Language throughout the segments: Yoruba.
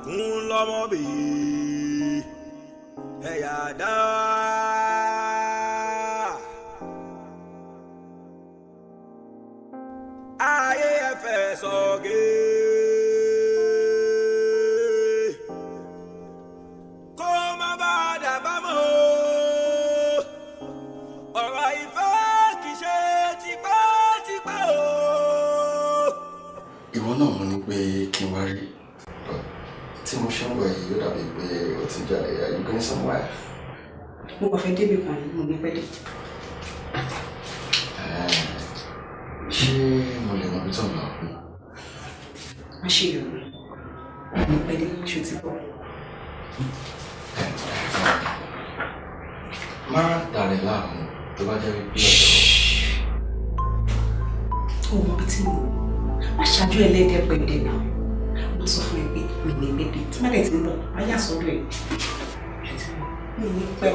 Ìtàkùn lọ́mọ bí ẹ̀yà dá. Ayé ẹ̀fẹ̀ sọ̀gẹ́. Kó má bá dàbá mọ́. Ọ̀rọ̀ ìfẹ́ kì í ṣe tipátipá o. Ìwọ náà mo ní pé kí n wá rí, tí mo ṣe ń wọ̀ yìí, ó dàbí pé o ti jáde. Are you going somewhere? Mo kàn fẹ́ débi kan ní, mo ní pẹ́ dé. Ṣé mo lè mọ ibi tó ń lọ? Má ṣe yọ̀rọ̀, mo ní pẹ́ dé, ṣó ti bọ̀? Má dàrẹ̀ láàmú tó bá jẹ́ wípé ọ̀dọ̀. Ó mọ ibi tí mo lọ. Má ṣáájú ẹlẹ́dẹ̀ pẹ̀lẹ́ náà. Mo sọ fún ẹ pé mi ní pẹ́ dé. Tí má dẹ̀ ti ń bọ̀, má yà sọ́dọ̀ ẹ̀. Mi ní pẹ́.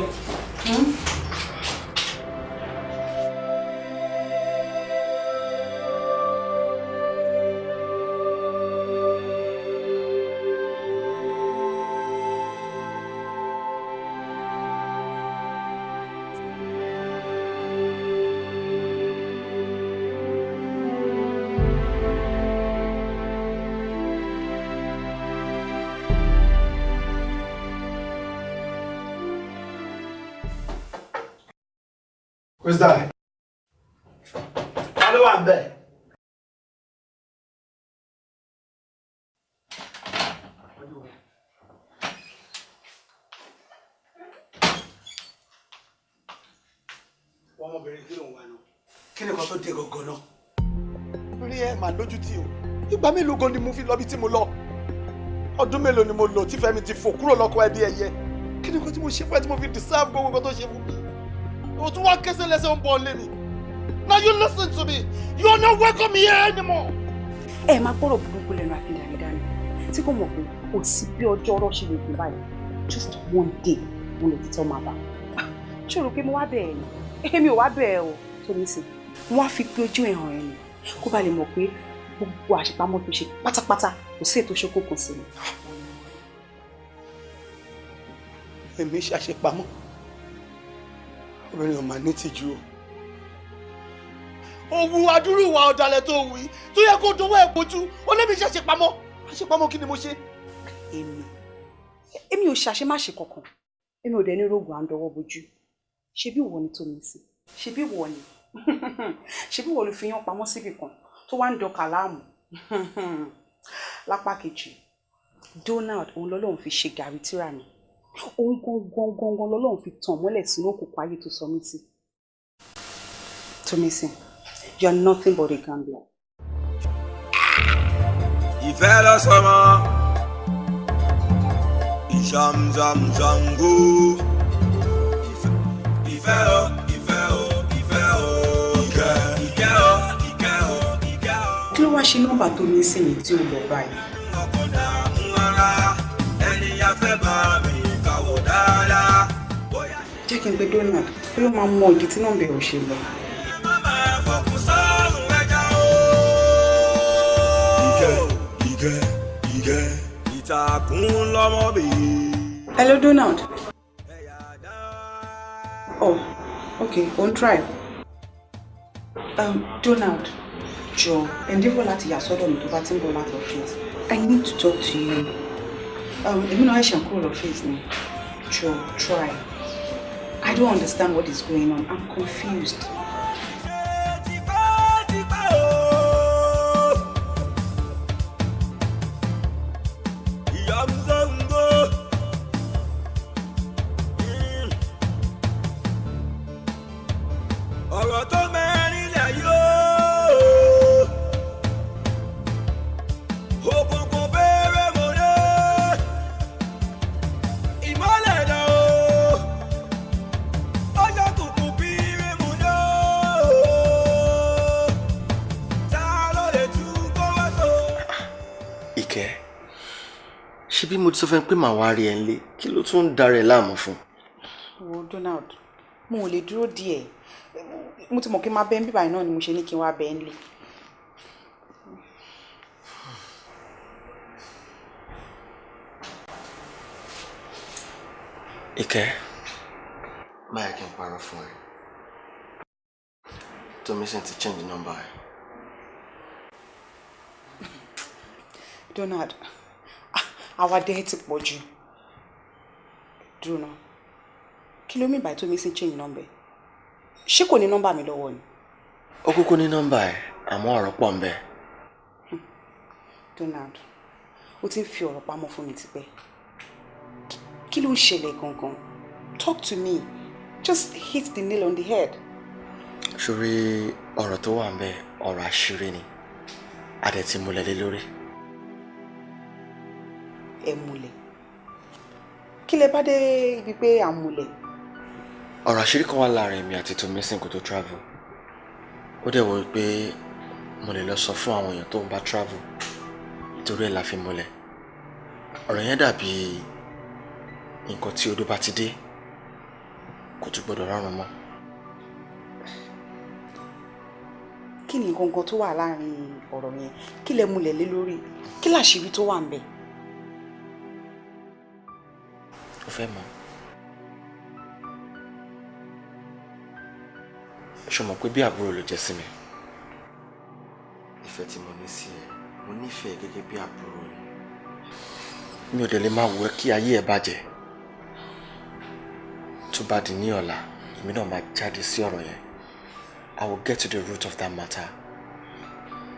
Who's that? Ta ló wà ńbẹ̀? Ọmọbìnrin, kí ló ń wá náà? Kí ni kan tó dé gangan náà? Rí ẹ màá lójú tí o. Ìgbà mélòó gan ni mo fi lọ bí tí mo lọ? Ọdún mélòó ni mo lò tí Fẹ́mi ti fò kúrò lọ́kọ ẹbí ẹyẹ? Kí ni nǹkan tí mo ṣe fún ẹ tí mo fi deserve gbogbo nǹkan tó ṣe fún mi? O tún wá kẹsẹ̀ lẹ́sẹ̀ ń bọ̀ lé mi. Now you listen to me. You are not welcome here anymore. Ẹ máa gbọ́rọ̀ burúkú lẹ́nu Akíndàmídání tí kò mọ̀ pé kò sí bí ọjọ́ ọ̀rọ̀ ṣe lè gùn báyìí. Just one day, mo lè títọ́ máa bá. Ṣé o rò pé mo wá bẹ̀ẹ̀ ni? Èmi ò wá bẹ̀ẹ̀ o. Tó ní sìn, wọ́n á fi pé ojú ẹ̀ hàn ẹ́ ni kó bá lè mọ̀ pé gbogbo àṣepamọ́ tó ṣe pátápátá, kò sí ètò ṣókòkò sí mi. Èmi ṣàṣepamọ́? Obìnrin ò máa ní tìjú o. Òwú adúrú ìwà ọ̀dàlẹ̀ tó wù yìí tó yẹ kó dọwọ́ ẹ̀ bójú, ó lébi ṣàṣepamọ́. Àṣepamọ́ kí ni mo ṣe? Èmi ò ṣàṣemáṣe kankan. Èmi ò dẹ̀ ní rògùn à ń dọwọ́ bójú. Ṣebí ìwọ ni tó mi sí? Ṣebí ìwọ ni? Ṣebí ìwọ ló fi yán pamọ́ síbì kan tó wá ń dọkà láàmú? Lápá kejì, Donald, òun lọ́lọ́run fi ṣe gàrí tíra mi. Òun gangan gangan lọ́lọ́run fi tàn mọ́lẹ̀ sínú òkùnkùn ayé tó sọ mí sí. Tómísìn, you are nothing but a gambler. Ìfẹ́ lọ sọmọ ìṣàmzàmzàngó. Ìfẹ́ o, ìfẹ́ o, ìfẹ́ o, ìkẹ́, ìkẹ́ o, ìkẹ́ o, ìkẹ́ o. Kí ló wá ṣe nọ́mbà tó ní sí mi tí ó lọ báyìí? Ọkọ̀ dààmú ara ẹni afẹ́ bá mi kàwọ́ dáadáa. Bóyá Jẹ́ kí n pe Donald, pé ó máa mọ ìdí tí nọ́mbà ẹ̀ ò ṣe lọ. má máa fọkùn sọ́run ẹja o. Ìkẹ́, ìkẹ́, ìkẹ́, ìtàkùn lọ́mọ bèè. Hello, Donald. Oh, okay, on drive. Donald, jọ̀ọ́, endeavour láti yà sọ́dọ̀ mi tó bá ti ń bọ̀ láti office. I need to talk to you. Èmi náà ṣe ń kúrò lọ́fíìsì ni. Jọ̀ọ́, try. I don't understand what is going on. I'm confused. Tipátipá o. Ìyàmzóńgó. Ọ̀rọ̀ tó mẹ́rin lẹ̀ yóò. Òkùnkùn bẹ̀rẹ̀ mọ́lẹ̀. Ìmọ́lẹ̀ dà o. Ọjọ́ kùkùn bírí mọ́lẹ̀ o. Ta ló lè tú kó wá so? Ìkẹ́, ṣé bí mo ti sọ fún ẹ pé màá wá rí ẹ nílé, kí ló tún ń darẹ̀ láàmú fún? Wo Donald, mo ò lè dúró díẹ̀. Mo ti mọ̀ kí n máa bẹ́ ń bíbáyìí náà ni mo ṣe ní kí n wá bẹ́ ń lé. Ìkẹ́, má yẹ kí n parọ́ fún ẹ. Tómisìn ti change number ẹ. Donald, àwàdà ẹ ti pọ̀ jù. Dúró náà, kí ló mean by Tómisìn change number? Ṣé kò ní nọ́mbà mi lọ́wọ́ ni? Ó kúkú ní nọ́mbà ẹ, àmọ́ ọ̀rọ̀ pọ̀ ń bẹ. Donald, ó ti ń fi ọ̀rọ̀ pamọ́ fún mi tipẹ́. Kí ló ń ṣẹlẹ̀ gangan? Talk to me. Just hit the nail on the head. Ṣorí ọ̀rọ̀ tó wà ń bẹ, ọ̀rọ̀ àṣírí ni. A dẹ̀ ti múlẹ̀ lé lórí. Ẹ múlẹ̀. Kí lẹ bá dé ibi pé à ń múlẹ̀? Ọ̀rọ̀ àṣírí kan wà láàrin èmi àti Tómisìn kó tó travel. Ó dẹ̀ wò pé mo lè lọ sọ fún àwọn èèyàn tó ń bá travel. Nítorí ẹ̀ la fi múlẹ̀. Ọ̀rọ̀ yẹn dàbí nǹkan tí odó bá ti dé, kò tún gbọdọ̀ rọrùn mọ́. Kí ni nǹkan kan tó wà láàrin ọ̀rọ̀ yẹn? Kí lẹ múlẹ̀ lé lórí? Kí làṣírí tó wà ń bẹ̀? Ó fẹ́ mọ̀. Ṣo mọ̀ pé bí àbúrò ló jẹ́ sí mi? Ìfẹ́ tí mo ní sí ẹ, mo nífẹ̀ẹ́ gẹ́gẹ́ bí àbúrò ni. Mi ò dẹ̀ lè máa wù ẹ́ kí ayé ẹ bàjẹ́. Tó bá di ní ọ̀la, èmi náà máa jáde sí ọ̀rọ̀ yẹn. I will get to the root of that matter.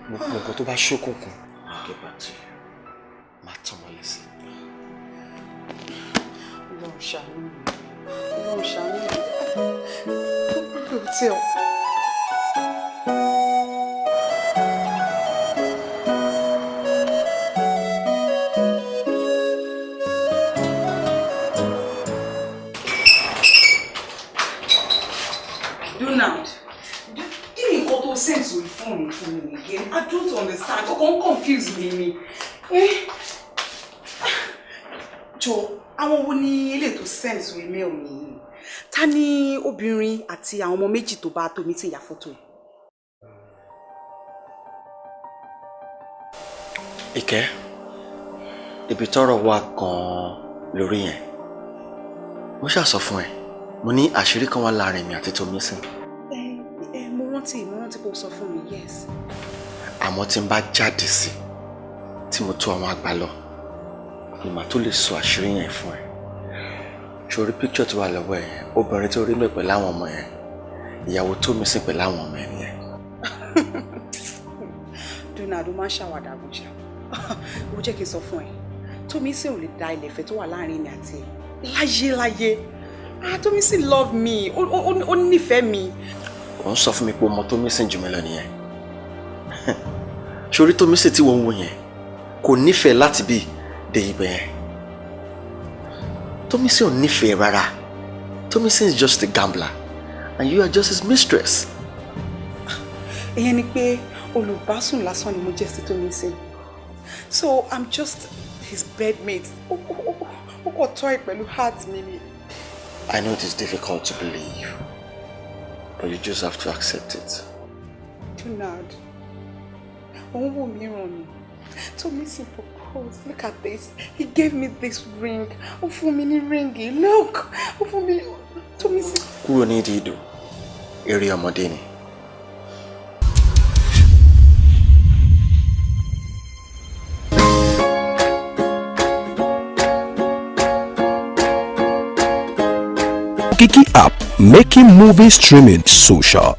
Gbogbo nǹkan tó bá ṣókùnkùn, I'll get back to you. Máa tàn mọ́lẹ̀ sí. Ọlọ́run ṣàánú mi. Ọlọ́run ṣàánú mi. Hotel. Donald, kí ni nǹkan tó send sórí fóònù fún mi again? I don't understand. Ó kàn ń confuse mi ni. Jọ, àwọn wo ni eléyìí tó send sórí mail mi yìí? Ta ni obìnrin àti àwọn ọmọ méjì tó bá Tómisìn ya fọ́tò yìí? Ìkẹ́, ibi tọ́rọ̀ wà gan-an lórí yẹn. Mo ṣáà sọ fún ẹ, mo ní àṣírí kan wà láàrin mi àti Tómisìn. Ẹ mo rántí pé o sọ fún mi, yes. Àmọ́ tí n bá jáde sí, tí mo tó àwọn àgbà lọ, ni màá tó lè sọ àṣírí yẹn fún ẹ. Ṣorí picture tó wà lọ́wọ́ ẹ yẹn, obìnrin tó rí mi pẹ̀lú àwọn ọmọ yẹn, ìyàwó Tómisìn pẹ̀lú àwọn ọmọ yẹn nìyẹn. Donald, ó máa ń ṣàwàdà gan ṣá. Ó jẹ́ kí n sọ fún ẹ, Tómisìn ò lè da ilẹ̀ ìfẹ́ tó wà láàrin mi àti ẹ láyé láyé. Ah, Tómisìn love me, ó nífẹ̀ẹ́ mi. Ò ń sọ fún mi pé o mọ Tómisìn jù mí lọ nìyẹn. Ṣorí Tómisìn tí wọ́n ń wò yẹn kò nífẹ̀ẹ́ láti bí dé ibẹ̀ yẹn. Tómisìn ò nífẹ̀ẹ́ rárá. Tómisìn is just a gambler and you are just his mistress. Ìyẹn ni pé olùbásùn lásán ni mo jẹ́ sí Tómisìn. So I'm just his bedmate. Ó kò tọ́ ẹ pẹ̀lú heart mi ni. I know it is difficult to believe, but you just have to accept it. Donald, òun wò mí ràn mí. Tómisìn proposed. Look at this. He gave me this ring. Ó fún mi ní ring yìí. Look! Ó fún mi. Tómisìn. Kúrò ní ìdí ìdò, eré ọmọdé ni. Kiki app, making movie streaming social.